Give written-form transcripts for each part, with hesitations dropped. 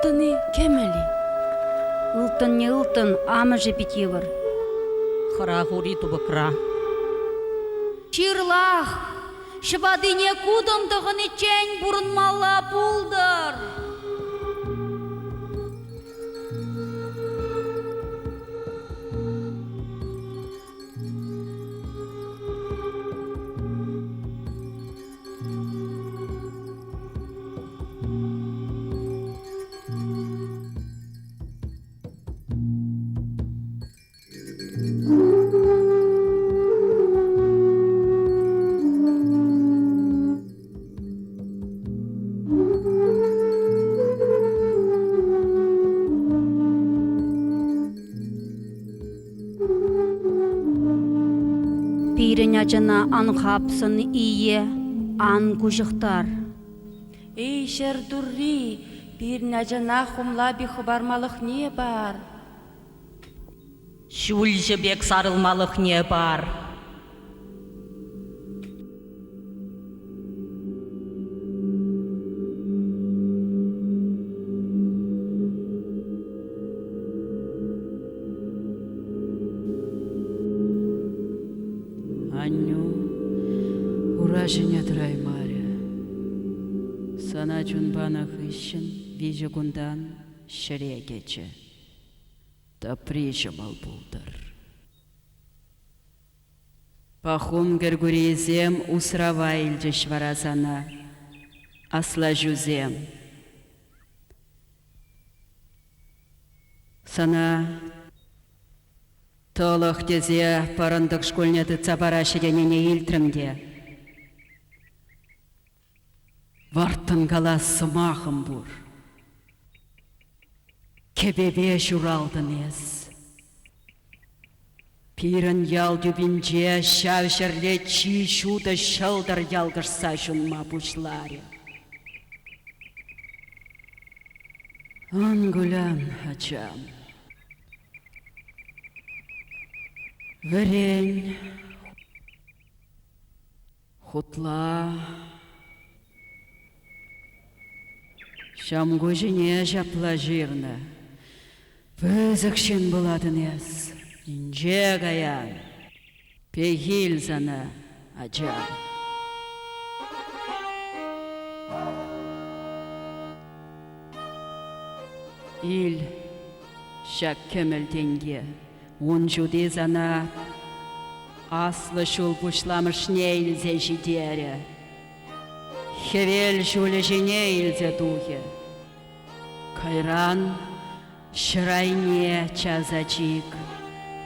Ылтӑн-и, кӗмӗл-и? Ылтӑнне ылтӑн, амӑшӗ пит йывӑр. Хӑрах ури тупӑкра. Ҫырлах! Ҫӑпатине кутӑн тӑхӑниччен пурӑнмалла пултӑр! Пирӗн ачана ан хапсӑн, ие, ан куҫӑхтар. Эй, ҫӗр турри, пирӗн ачана хумла пек хӑпармалӑхне пар. Ҫулҫӑ пек сарӑлмалӑхне пар. Аннӳ ура ҫине тӑраймарӗ. Сана чун панӑ хыҫҫӑн виҫӗ кунтан ҫӗре кӗчӗ. Тӑпри ҫӑмӑл пултӑр. Пахом Кӗркурийӗсем усрава илчӗҫ вара сана, аслаҫусем. Сана тӑлӑх тесе Пӑрӑнтӑк шкулне тытса параҫҫӗ тенине илтрӗм те. Вӑрттӑн калас сӑмахӑм пур. Кӗпепе ҫуралтӑн эс. Пирӗн ял тӳпинче ҫав ҫӗрле чи ҫутӑ ҫӑлтӑр ялкӑшса ҫунма пуҫларӗ. Ан кулян, ачам. Вӗрен, Хутла. Ҫамку ҫине ҫапла ҫырнӑ: Пысӑк ҫын пулатӑн эс, инҫе каян. Пехил сана, ачам. Ил ҫак кӗмӗл тенке. Ун ҫути сана аслӑ ҫул пуҫламӑшне илсе ҫитерӗ. Хӗвел ҫулӗ ҫине илсе тухӗ. Кайран ҫӗр айне чавса чик,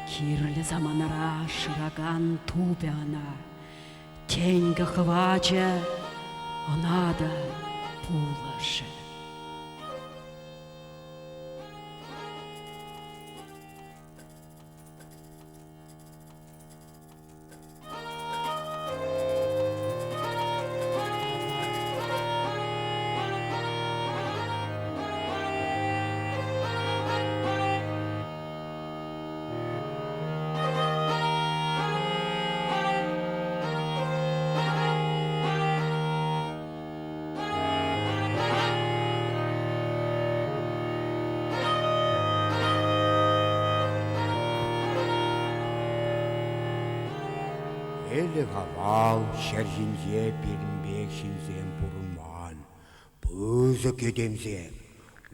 кирлӗ саманара шыракан тупӗ ӑна. Тенкӗ хӑвачӗ ӑна та пулӑшӗ. Ӗлӗк-авал ҫӗр ҫинче пирӗн пек ҫынсем пурӑнман, пысӑк этемсем,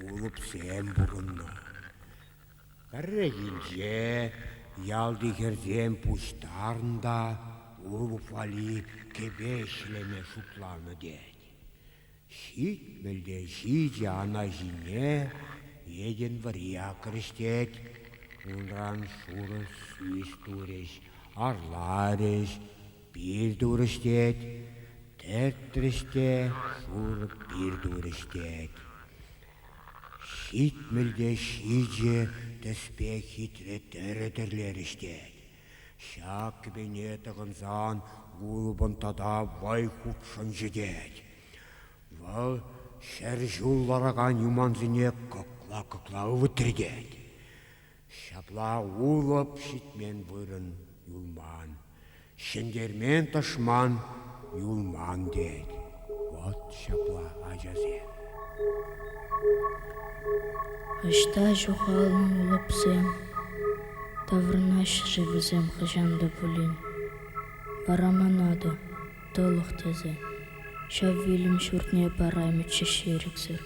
улӑпсем пурӑннӑ. Пӗррехинче ялти хӗрсем пуҫтарнӑ та улӑп валли кӗпе ӗҫлеме шутланӑ тет. Ҫитмӗл те ҫичӗ ана ҫине йӗтӗн вӗри акрӗҫ тет. Унран шурӑ сӳс турӗҫ, арларӗҫ, пир турӗҫ тет. Тӗртрӗҫ те шурӑ пир турӗҫ тет. Ҫитмӗл те ҫичӗ тӗспе хитре тӗрӗ тӗрлерӗҫ тет. Ҫак кӗпене тӑхӑнсан улӑпӑн тата вӑй хутшӑнчӗ тет. Вӑл ҫӗр ҫул ларакан юмансене кӑкла-кӑкла ывӑтрӗ тет. Ҫапла улӑп ҫитмен вырӑн юлман, ҫӗнтермен тӑшман юлман тет. Вӑт ҫапла ачасем. Ӑҫта ҫухалнӑ улӑпсем? Таврӑнаҫҫӗ-ши вӗсем хӑҫан та пулин? Вара мана та, тӑлӑх тесе, ҫав вилӗм ҫуртне параймӗччӗҫ ирӗксӗр.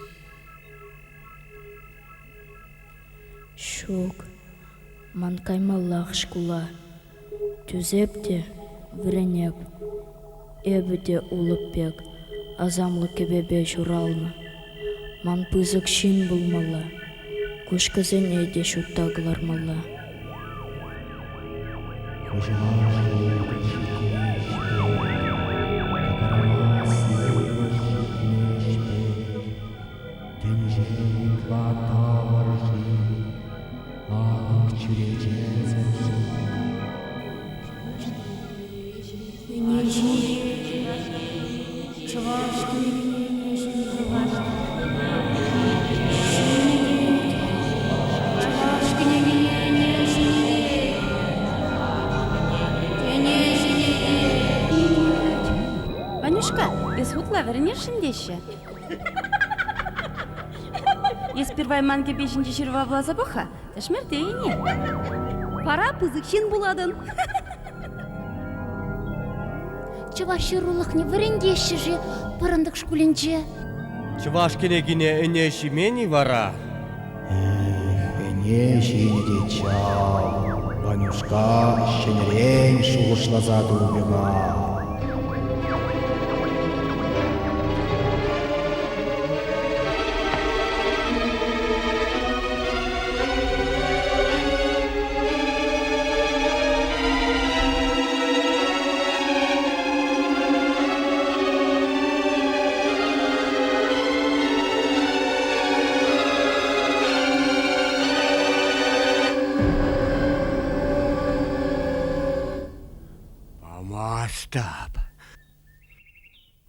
Ҫук, ман каймаллах шкула. Тӳсеп те вӗренеп. Эпӗ те улӑп пек асамлӑ кӗпепе ҫуралнӑ. Ман пысӑк ҫын пулмалла, куҫкӑсене те ҫутта кӑлармалла. Куҫӑма ҫутӑ ҫитмест пек, кӑкӑрӑма сывлӑш ҫитмест пек. Тӗнче ытла тӑвӑр-ши, алӑк чӳречесӗр-ши? Чӑваш Ванюшка, эс хутла вӗренесшӗн теҫҫӗ. Эс пирвай ман кӗпе ҫинчи ҫырӑва вуласа пӑх-ха, тӗшмӗртейӗн-и? Вара пысӑк ҫын пулатӑн. Чӑваш ҫырулӑхне вӗрентеҫҫӗ-ши Пӑрӑнтӑк шкулӗнче? Чӑваш кӗнекине ӗне ҫимен-и вара? Эх, ӗне ҫинӗ тет ҫав. Ванюшка ҫӗнӗрен шухӑшласа тупӗ-ха. Памастӑп.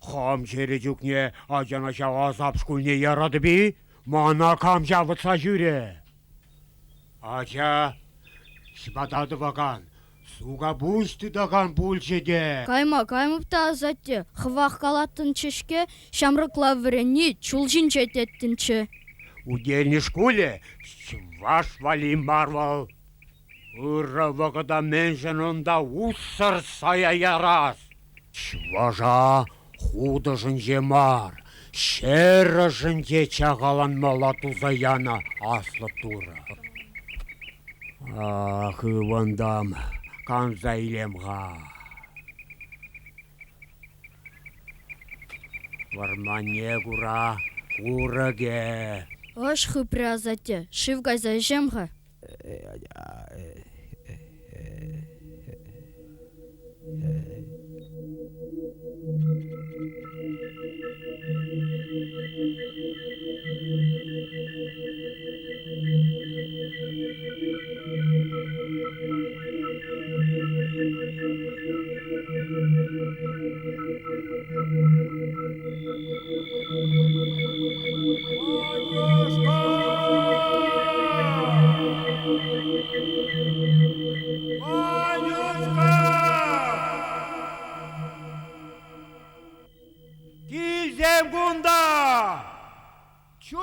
Хам чӗрӗ чухне ачана ҫав асап шкулне яратӑп-и? Мана кам ҫавӑтса ҫӳрӗ? Ача ҫӑпата тӑвакан, сукапуҫ тытакан пулчӗ те. Кайма каймӑп та, асатте, хӑвах калаттӑнччӗ-ҫке, ҫамрӑкла вӗренни чул ҫинче теттӗнччӗ. Удельни шкулӗ чӑваш валли мар вӑл. Ырӑ вӑхӑта мӗншӗн унта уссӑр сая ярас? Чӑваша хутӑшӗнче мар, ҫӗр ӑшӗнче чакаланмалла туса янӑ аслӑ Турӑ. Ах, ывӑнтӑм, канса илем-ха. Вӑрманне кура курӑкӗ. Ӑш хыпрӗ асатте, шыв кайса ӗҫем-ха. Килсем кунта! Чу!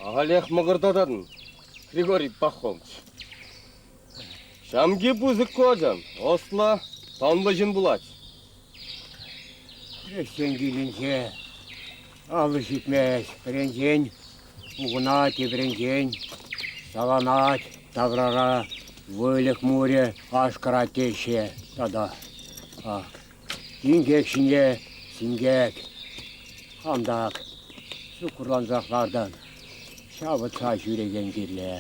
Ахалех мӑкӑртататӑн, Григорий Пахомович. Ҫамки пысӑк ку ачан, ӑслӑ, тӑнлӑ ҫын пулать. Ӗҫсен килӗнче алӑ ҫитмест, пӗринчен пухӑнать, тепринчен саланать, таврара выльӑх мурӗ ашкӑрать теҫҫӗ тата. Ак, инкек ҫине синкек. Хам та ак суккӑрлансах лартӑм. Ҫавӑтса ҫӳрекен кирлӗ.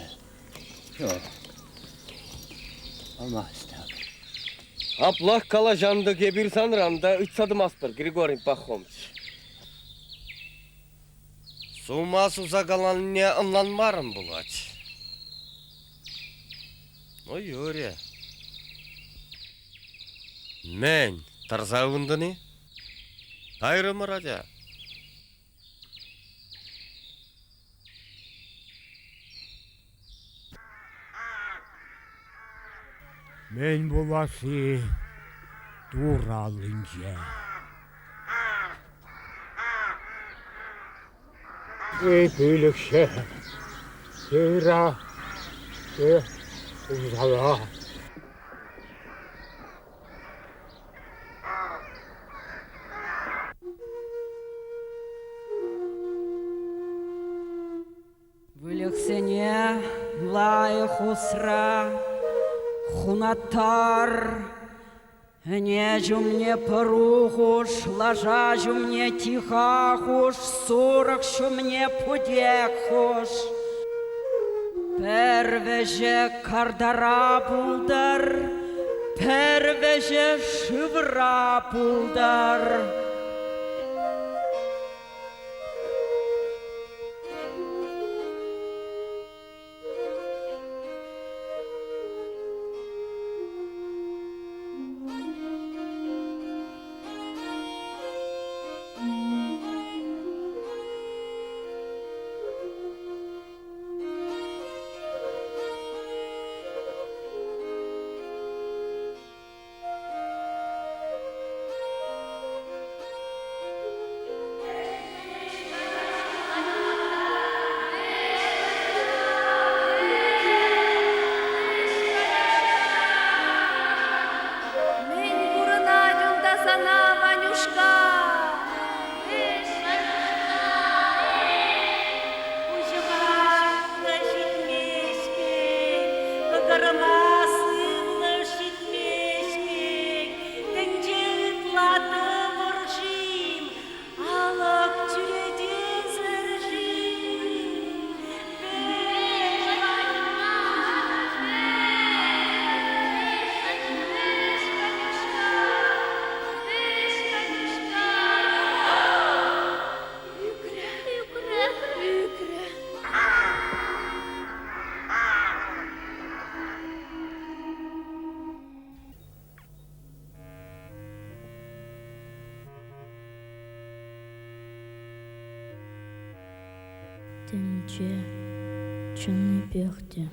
Ҫук, памастӑп. Аплах калаҫан-тӑк эпир санран та ыйтса тӑмастпӑр, Григорий Пахомович. Сума суса каланине ӑнланмарӑм пулать. Ну, юрӗ. Мӗн, тӑрса ывӑнтӑн-и? Кайрӑмӑр, атя. Мӗн пуласси Турӑ аллинче. Эй, пӳлӗхҫӗ, ырра, усала. Выльӑхсене лайӑх усра, хунаттар, ӗне ҫумне пӑру хуш, лаша ҫумне тиха хуш, сурӑх ҫумне путек хуш. Пӗр вӗҫӗ картара пултӑр, пӗр вӗҫӗ шывра пултӑр. Мӗн курӑнать унта сана, Ванюшка? Пуҫӑма ҫутӑ ҫитмест пек, кӑкӑрӑма сывлӑш ҫитмест пек, тӗнче ытла тӑвӑр-шим, алӑк чӳречесӗр-шим? Ӳкрӗ, ӳкрӗ, ӳкрӗ. Тӗнче чӑннипех те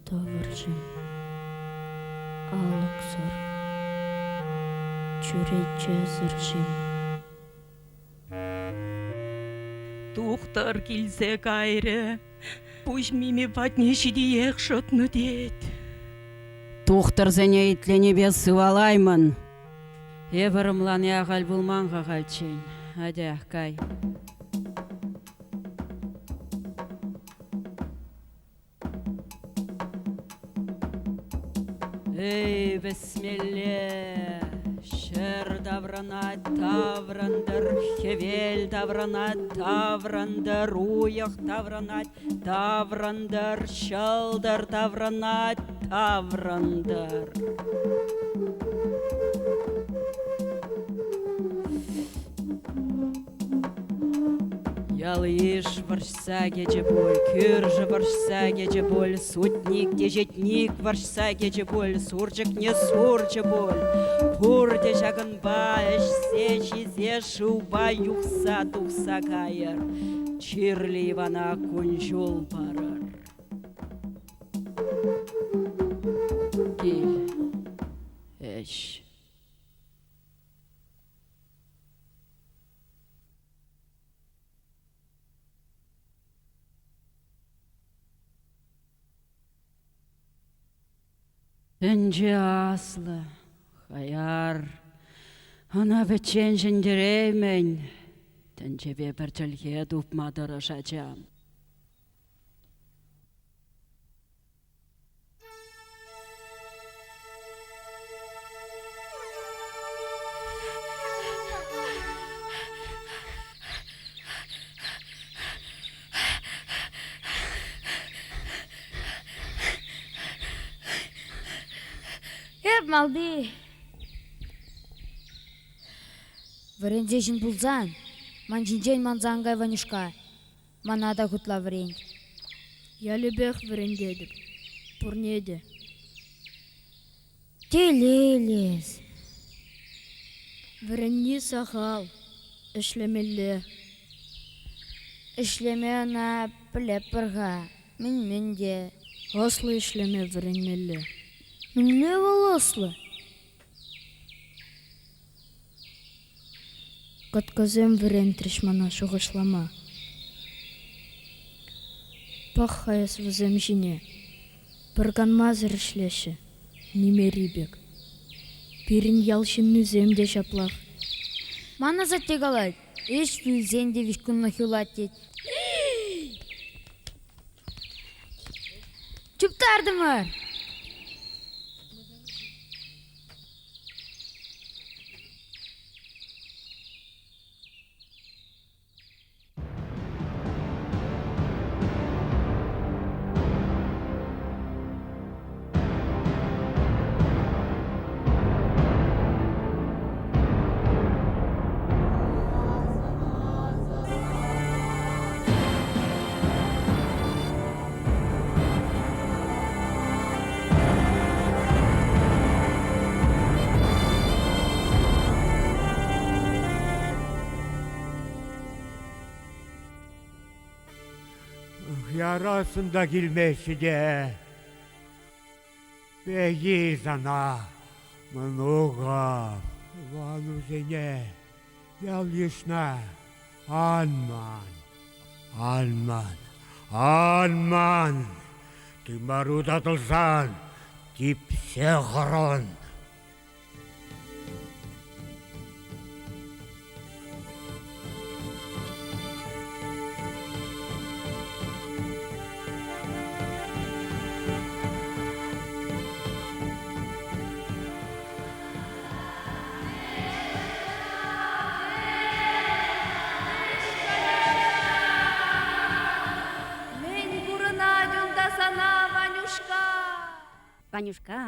тӑвӑр-ши? Алӑксӑр, чӳречесӗр-шим? Тухтӑр килсе кайрӗ. Пуҫ мими патне ҫитиех шӑтнӑ тет. Тухтӑрсене итленипе сывалаймӑн. Эпӗ ӑмлани ахаль пулман-ха хальччен. Атя, кай. Эй, вӗсмелле, ҫӗр таврӑнать, таврӑнтӑр, хӗвел таврӑнать, таврӑнтӑр, уйӑх таврӑнать, таврӑнтӑр, ҫӑлтӑр таврӑнать, таврӑнтӑр. Ял-йыш вӑрҫса кӗчӗ пуль, кӳршӗ вӑрҫса кӗчӗ пуль, сутник теҫетник вӑрҫса кӗчӗ пуль, сурчӑкне сурчӗ пуль. Пурте ҫакӑнпа ӗҫсе-ҫисе шывпа юхса тухса кайӑр. Чирлӗ Ивана кун-ҫул парӑр. Кил, ӗҫ. Тӗнче аслӑ, хаяр, ӑна пӗччен ҫӗнтереймӗн. Тӗнчепе пӗр чӗлхе тупма тӑрӑш, ачам. Эп малти. Вӗренсе ҫын пулсан, ман ҫинчен манса ан кай, Ванюшка. Мана та хутла вӗрент. Ялӗпех вӗрентетӗп. Пурне те. Телейлӗ эс. Вӗренни сахал, ӗҫлемелле. Ӗҫлеме ӑна пӗлетпӗр-ха, мӗн-мӗн те. Ӑслӑ ӗҫлеме вӗренмелле. Мӗнле вӑл ӑслӑ? Кӑткӑсем вӗрентрӗҫ мана шухӑшлама. Пӑх-ха эс вӗсем ҫине. Пӗр канмасӑр ӗҫлеҫҫӗ, нимери пек. Пирӗн ял ҫыннисем те ҫаплах. Ман асатте калать, ӗҫ вилсен те виҫ кунлӑх юлать тет. Чуптартӑмӑр! Ярасӑм та килмеҫҫӗ те. Пехи сана, мӑнукӑм, тӑванусене, ял-йышна ан ман, ан ман, ан ман. Тымару татӑлсан типсе хӑрӑн. Мӗн курӑнать унта сана, Ванюшка? Ванюшка,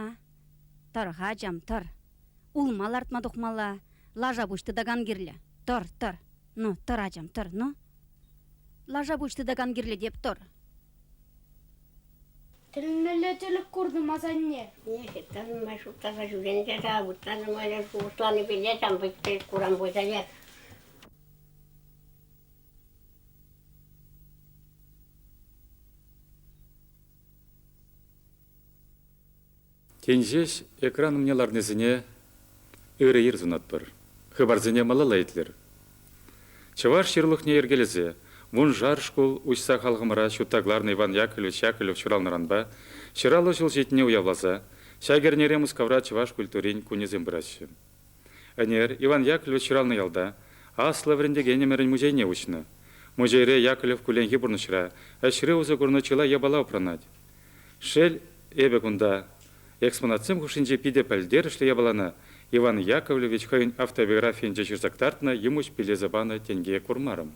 тӑр-ха, ачам, тӑр. Улма лартма тухмалла, лаша пуҫ тытакан кирлӗ. Тӑр, тӑр. Ну, тӑр, ачам, тӑр, ну. Лаша пуҫ тытакан кирлӗ теп, тӑр. Тӗлӗнмелле тӗлӗк куртӑм, асанне. Эх, нумай шутласа ҫӳренӗ те ытла нумай шухӑшланипеле ҫам курам пулса Тин ҫеҫ экран умне ларнисене ырӑ ир сунатпӑр. Хыпарсене малалла итлӗр. Чӑваш ҫырлӑхне йӗркелесе вуншар шкул уҫса халӑхӑмӑра ҫутта кӑларнӑ Иван Яковлевич Яковлев ҫуралнӑранпа ҫыраллӑ ҫул ҫитнине уявласа ҫак эрнере Мускавра чӑваш культурин кунӗсем пыраҫҫӗ. Ӗнер Иван Яковлевич ҫуралнӑ ялта аслӑ вӗрентекенӗмӗрӗн музейне уҫнӑ. Музейре Яковлев кулленхи пурнӑҫра ӗҫре усӑ курнӑ чылай япала упранать. Шел, эпӗ кунта экспонатсем хушшинче питӗ пӗлтерӗшлӗ япалана Иван Яковлевич хӑйӗн автобиографийӗнче ҫырса кӑтартнӑ юмӑҫ пиллесе панӑ тенке курмарӑм.